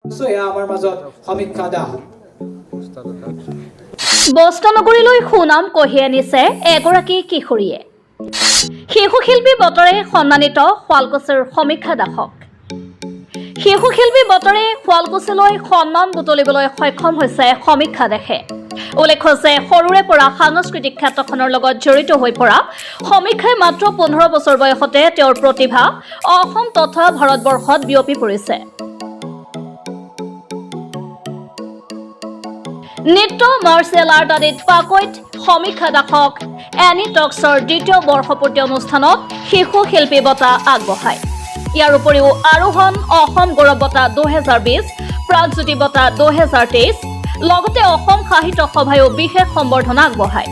এয়া আমাৰ মাজত সমীক্ষা দাস। বস্ত্ৰনগৰীলৈ সুনাম কঢ়িয়াই আনিছে এগৰাকী কিশোৰীয়ে। শিশু শিল্পী বঁটাৰে সন্মানিত শুৱালকুছিৰ সমীক্ষা দাসক। শিশু শিল্পী বঁটাৰে শুৱালকুছিলৈ সন্মান বুটলিবলৈ সক্ষম হৈছে সমীক্ষা দাসে। উল্লেখ্য যে সৰুৰে পৰা সাংস্কৃতিক ক্ষেত্ৰখনৰ লগত জড়িত হৈ পৰা সমীক্ষাই মাত্ৰ 15 বছৰ বয়সতে তেওঁৰ প্ৰতিভা অসম তথা ভাৰতবৰ্ষত বিয়পি পৰিছে। নৃত্য, মাৰ্চিয়েল আৰ্ট আদিত পাকৈত সমীক্ষা দাসক এনি টক্সৰ দ্বিতীয় বৰ্ষপূৰ্তি অনুষ্ঠানত শিশু শিল্পী বঁটা আগবঢ়ায়। ইয়াৰ উপৰিও আৰোহণ অসম গৌৰৱ বঁটা 2020, প্ৰাগজ্যোতি বঁটা 2023, লগতে অসম সাহিত্য সভায়ো বিশেষ সম্বৰ্ধনা আগবঢ়ায়।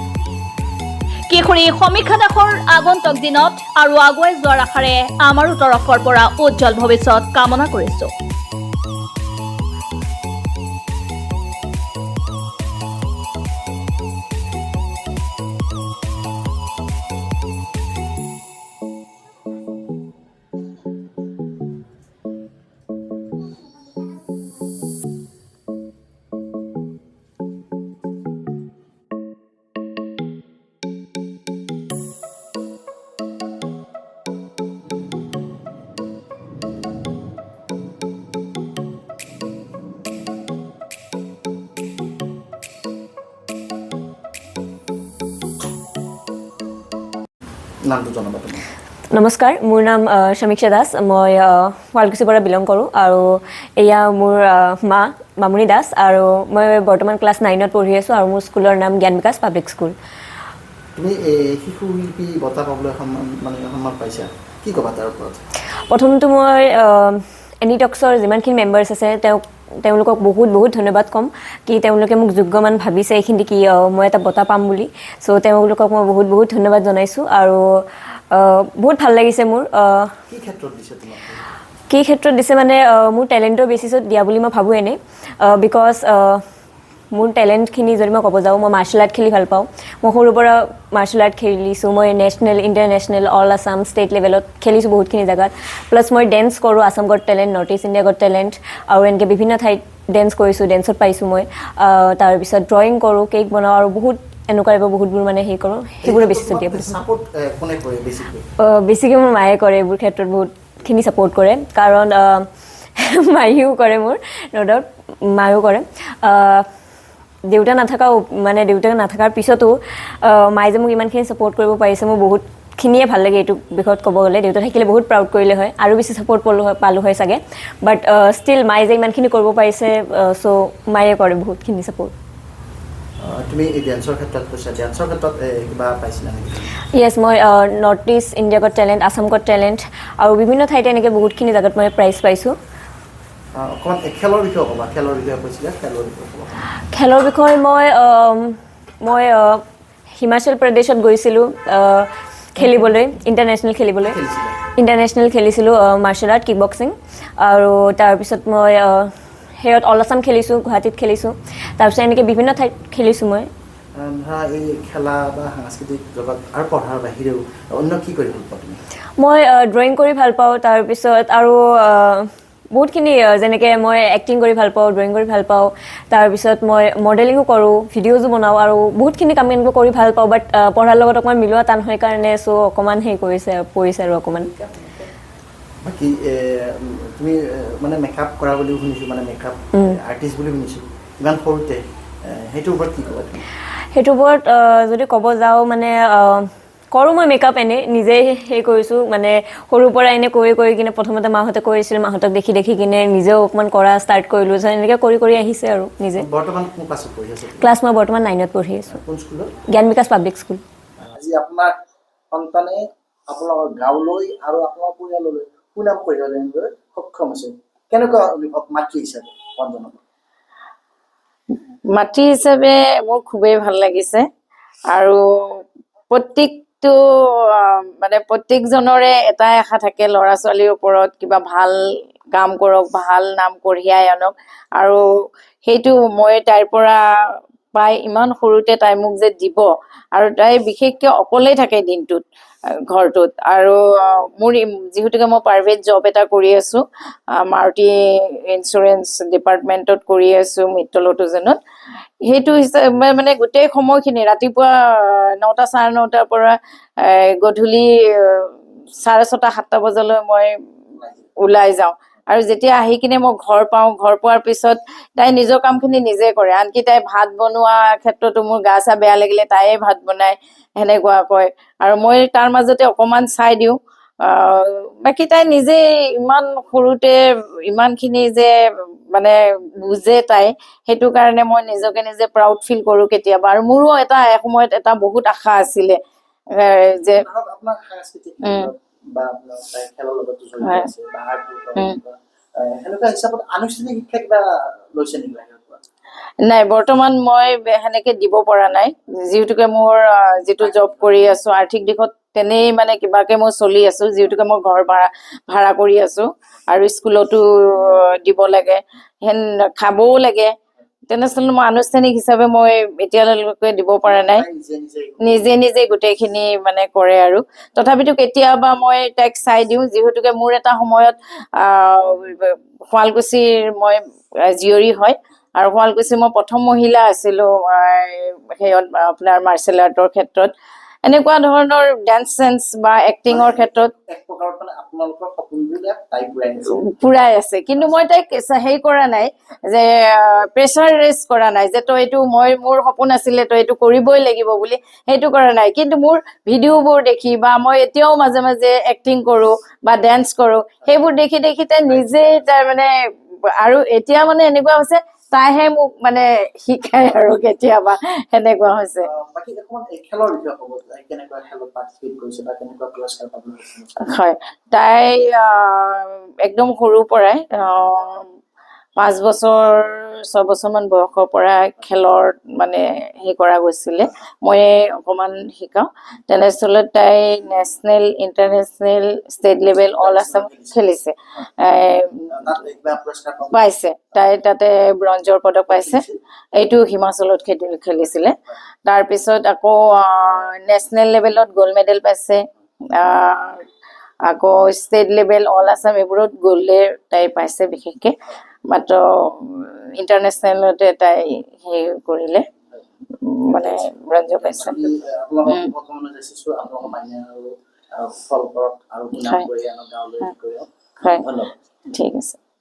কিশোৰী সমীক্ষা দাসৰ আগন্তুক দিনত আৰু আগুৱাই যোৱাৰ আশাৰে আমাৰো তৰফৰ পৰা উজ্জ্বল ভৱিষ্যত কামনা কৰিছো। নামটো জনাবা তুমি। নমস্কাৰ, মোৰ নাম সমীক্ষা দাস। মই শুৱালকুছিৰ পৰা বিলং কৰোঁ আৰু এয়া মোৰ মা মামুনি দাস আৰু মই বৰ্তমান ক্লাছ 9ত পঢ়ি আছোঁ আৰু মোৰ স্কুলৰ নাম জ্ঞান বিকাশ পাব্লিক স্কুল। তুমি এই শিশু শিল্পী বঁটা পাবলৈ সন্মান, মানে সন্মান পাইছা, কি ক'বা তাৰ ওপৰত? প্ৰথমটো মই এনিটক্সৰ যিমানখিনি মেম্বাৰ্ছ আছে তেওঁলোকক বহুত বহুত ধন্যবাদ ক'ম কি তেওঁলোকে মোক যোগ্যমান ভাবিছে এইখিনি কি মই এটা বঁটা পাম বুলি। চ' তেওঁলোকক মই বহুত বহুত ধন্যবাদ জনাইছোঁ আৰু বহুত ভাল লাগিছে মোৰ। কি ক্ষেত্ৰত দিছে তোমাক? কি ক্ষেত্ৰত দিছে মানে মোৰ টেলেণ্টৰ বেচিছত দিয়া বুলি মই ভাবোঁ এনেই, because মোৰ টেলেণ্টখিনি যদি মই ক'ব যাওঁ, মই মাৰ্চেল আৰ্ট খেলি ভাল পাওঁ। মই সৰুৰ পৰা মাৰ্চেল আৰ্ট খেলিছোঁ। মই national, international, all Assam, state লেভেলত খেলিছোঁ বহুতখিনি জেগাত। প্লাছ মই ডেন্স কৰোঁ, Assam got talent, north east India got talent আৰু এনেকৈ বিভিন্ন ঠাইত ডেন্স কৰিছোঁ, ডেন্সত পাইছোঁ মই। তাৰপিছত ড্ৰয়িং কৰোঁ, কেক বনাওঁ আৰু বহুত এনেকুৱা টাইপৰ বহুতবোৰ মানে হেৰি কৰোঁ, সেইবোৰে বেচিছত দিয়া বুলি। ছাপৰ্ট কোনে কৰে বেছিকৈ? বেছিকৈ মোৰ মায়ে কৰে, এইবোৰ ক্ষেত্ৰত বহুতখিনি ছাপৰ্ট কৰে, কাৰণ মাহীও কৰে মোৰ, ন' ডাউট মায়েও কৰে। দেউতা নাথাকাও, মানে দেউতা নাথাকাৰ পিছতো মায়ে যে মোক ইমানখিনি ছাপৰ্ট কৰিব পাৰিছে, মোৰ বহুতখিনিয়ে ভাল লাগে এইটো বিষয়ত ক'ব গ'লে। দেউতা থাকিলে বহুত প্ৰাউড কৰিলে হয় আৰু বেছি ছাপৰ্ট পালোঁ হয় চাগে, বাট ষ্টিল মায়ে যে ইমানখিনি কৰিব পাৰিছে, চ' মায়ে কৰে বহুতখিনি ছাপৰ্ট। তুমি এই ডেন্সৰ ক্ষেত্ৰত কৈছা, ডেন্সৰ ক্ষেত্ৰত কিবা পাইছিলা নেকি? য়েছ, মই north east India got talent, Assam got talent আৰু বিভিন্ন ঠাইতে এনেকৈ বহুতখিনি জেগাত মই প্ৰাইজ পাইছোঁ। অকণমান খেলৰ বিষয়ে ক'বা, খেলৰ বিষয়ে কৈছিলা, খেলৰ বিষয়ে ক'বা। খেলৰ বিষয়ে মই হিমাচল প্ৰদেশত গৈছিলোঁ খেলিবলৈ, ইণ্টাৰনেশ্যনেল খেলিবলৈ। খেলিছিলা? ইণ্টাৰনেশ্যনেল খেলিছিলোঁ মাৰ্চেল আৰ্ট, কিক বক্সিং আৰু তাৰপিছত মই সেয়ত অল আছাম খেলিছোঁ, গুৱাহাটীত খেলিছোঁ, তাৰপিছত এনেকৈ বিভিন্ন ঠাইত খেলিছোঁ মই। ধৰা এই খেলা বা সাংস্কৃতিক জগত আৰু পঢ়াৰ বাহিৰেও অন্য কি কৰি ভাল পোৱা তুমি? মই ড্ৰয়িং কৰি ভাল পাওঁ, তাৰপিছত আৰু বহুতখিনি, যেনেকৈ মই এক্টিং কৰি ভাল পাওঁ, ড্ৰয়িং কৰি ভাল পাওঁ, তাৰপিছত মই মডেলিঙো কৰোঁ, ভিডিঅ'জো বনাওঁ আৰু বহুতখিনি কাম এনেকৈ কৰি ভাল পাওঁ। বাট পঢ়াৰ লগত অকণমান মিলোৱা টান হয় কাৰণে চ' অকণমান হেৰি কৰিছে, পৰিছে আৰু অকণমান। বাকী তুমি মানে মেকআপ কৰা বুলিও শুনিছোঁ, মানে মেকআপ আৰ্টিষ্ট বুলি শুনিছোঁ ইমান সৰুতে, সেইটোৰ ওপৰত কি ক'বা তুমি? সেইটোৰ ওপৰত যদি ক'ব যাওঁ, মানে কৰোঁ মই মেকআপ এনেই নিজেই হেৰি কৰিছোঁ, মানে সৰুৰ পৰা এনেই কৰি কৰি কিনে প্ৰথমতে মাহঁতে কৰিছিল, মাহঁতক দেখি দেখি কিনে নিজেও অকণমান কৰা ষ্টাৰ্ট কৰিলোঁ, এনেকৈ কৰি কৰি আহিছে আৰু নিজে। বৰ্তমান কোন ক্লাছত পঢ়ি আছা? ক্লাছ মই বৰ্তমান 9ত পঢ়ি আছোঁ। কোন স্কুলত? জ্ঞান বিকাশ পাব্লিক স্কুল। আজি আপোনাৰ সন্তানে আপোনালোকৰ গাঁৱলৈ আৰু আপোনাৰ পৰিয়াললৈ সুনাম কঢ়িয়াই আনিবলৈ সক্ষম হৈছে, কেনেকুৱা অনুভৱ মাতৃ হিচাপে বন্দনা? মাতৃ হিচাপে মোৰ খুবেই ভাল লাগিছে আৰু প্ৰত্যেকটো মানে প্ৰত্যেকজনৰে এটাই আশা থাকে ল'ৰা ছোৱালীৰ ওপৰত কিবা ভাল কাম কৰক, ভাল নাম কঢ়িয়াই আনক আৰু সেইটো মই তাইৰ পৰা পাই ইমান সৰুতে তাই মোক যে দিব। আৰু তাই বিশেষকৈ অকলেই থাকে দিনটোত ঘৰটোত। আৰু মোৰ যিহেতুকে মই প্ৰাইভেট জব এটা কৰি আছোঁ, মাৰুতি ইঞ্চুৰেঞ্চ ডিপাৰ্টমেণ্টত কৰি আছোঁ মিত্তল অটোজেনত। সেইটো হিচাপে মানে গোটেই সময়খিনি ৰাতিপুৱা 9টা 9:30টাৰ পৰা গধূলি 6:30 7টা বজালৈ মই ওলাই যাওঁ। আৰু যেতিয়া আহি কিনে মই ঘৰ পাওঁ, ঘৰ পোৱাৰ পিছত তাই নিজৰ কামখিনি নিজে কৰে। আনকি তাই ভাত বনোৱা ক্ষেত্ৰতো মোৰ গা চা বেয়া লাগিলে তাইয়ে ভাত বনায়, সেনেকুৱা কয়। আৰু মই তাৰ মাজতে অকণমান চাই দিওঁ। বাকী তাই নিজেই ইমান সৰুতে ইমানখিনি যে মানে বুজে তাই, সেইটো কাৰণে মই নিজকে নিজে প্ৰাউড ফিল কৰোঁ কেতিয়াবা। আৰু মোৰো এটা এসময়ত এটা বহুত আশা আছিলে যে ধৰক আপোনাৰ সাংস্কৃতিক ক্ষেত্ৰত বা আপোনাৰ তাই খেলৰ লগতো জড়িত আছে বা আৰ্টৰ লগত, সেনেকুৱা হিচাপত আনুষ্ঠানিক শিক্ষা কিবা লৈছে নেকি বাহিৰৰ পৰা? নাই, বৰ্তমান মই সেনেকে দিব পৰা নাই, যিহেতুকে মোৰ যিটো জব কৰি আছো আৰ্থিক দিশত তেনেই মানে কিবাকে মই চলি আছো, যিহেতুকে মই ঘৰ ভাড়া কৰি আছো আৰু স্কুলতো দিব লাগে, হেন খাবও লাগে। তেনেস্থলত মই আনুষ্ঠানিক হিচাপে মই এতিয়ালৈকে দিব পৰা নাই। তাই নিজে নিজে নিজে নিজে গোটেইখিনি মানে কৰে। আৰু তথাপিতো কেতিয়াবা মই তাইক চাই দিওঁ, যিহেতুকে মোৰ এটা সময়ত শুৱালকুছিৰ মই জীয়ৰী হয় আৰু শুৱালকুছিৰ মই প্ৰথম মহিলা আছিলোঁ সেইয়ত আপোনাৰ মাৰ্চেল আৰ্টৰ ক্ষেত্ৰত, এনেকুৱা ধৰণৰ ডেন্স চেন্স বা এক্টিঙৰ ক্ষেত্ৰত এক প্ৰকাৰত মানে আপোনালোকৰ সপোনবিলাক তাই পূৰাই আছে। পূৰাই আছে। কিন্তু মই তাইক হেৰি কৰা নাই যে প্ৰেছাৰ ৰেচ কৰা নাই যে তই এইটো মই মোৰ সপোন আছিলে তই এইটো কৰিবই লাগিব বুলি, সেইটো কৰা নাই। কিন্তু মোৰ ভিডিঅ'বোৰ দেখি বা মই এতিয়াও মাজে মাজে এক্টিং কৰোঁ বা ডেন্স কৰোঁ, সেইবোৰ দেখি দেখি তাই নিজেই তাৰ মানে, আৰু এতিয়া মানে এনেকুৱা হৈছে তাইহে মোক মানে শিকায় আৰু কেতিয়াবা সেনেকুৱা হৈছে। বাকী অকণমান এই খেলৰ বিষয়ে ক'ব, তাই কেনেকুৱা খেলত পাৰ্টিচিপেট কৰিছে বা কেনেকুৱা পুৰস্কাৰ পাবলৈ সক্ষম হৈছে? হয়, তাই একদম সৰুৰ পৰাই 5 বছৰ 6 বছৰমান বয়সৰ পৰা খেলৰ মানে হেৰি কৰা গৈছিলে, মই অকণমান শিকাওঁ। তেনেস্থলত তাই national, international, state level, all Assam খেলিছে। তাত কিবা পুৰস্কাৰ পাব? পাইছে, তাই তাতে ব্ৰঞ্জৰ পদক পাইছে। এইটো হিমাচলত খেলিছিলে। তাৰপিছত আকৌ নেশ্যনেল লেভেলত গ'ল্ড মেডেল পাইছে, আকৌ ষ্টেট লেভেল, অল আছাম এইবোৰত গ'ল্ডে তাই পাইছে বিশেষকে। মাত্ৰ ইণ্টাৰনেশ্যনেলতে তাই হেৰি কৰিলে, মানে ব্ৰঞ্জ পাইছে। বাকী, আপোনালোকৰ শুভকামনা যাচিছো, আপোনালোকৰ মাইনা আৰু ফল কৰক আৰু সুনাম কৰি আনক গাঁৱলৈ কৰি আনক। হয়। ধন্যবাদ। ঠিক আছে।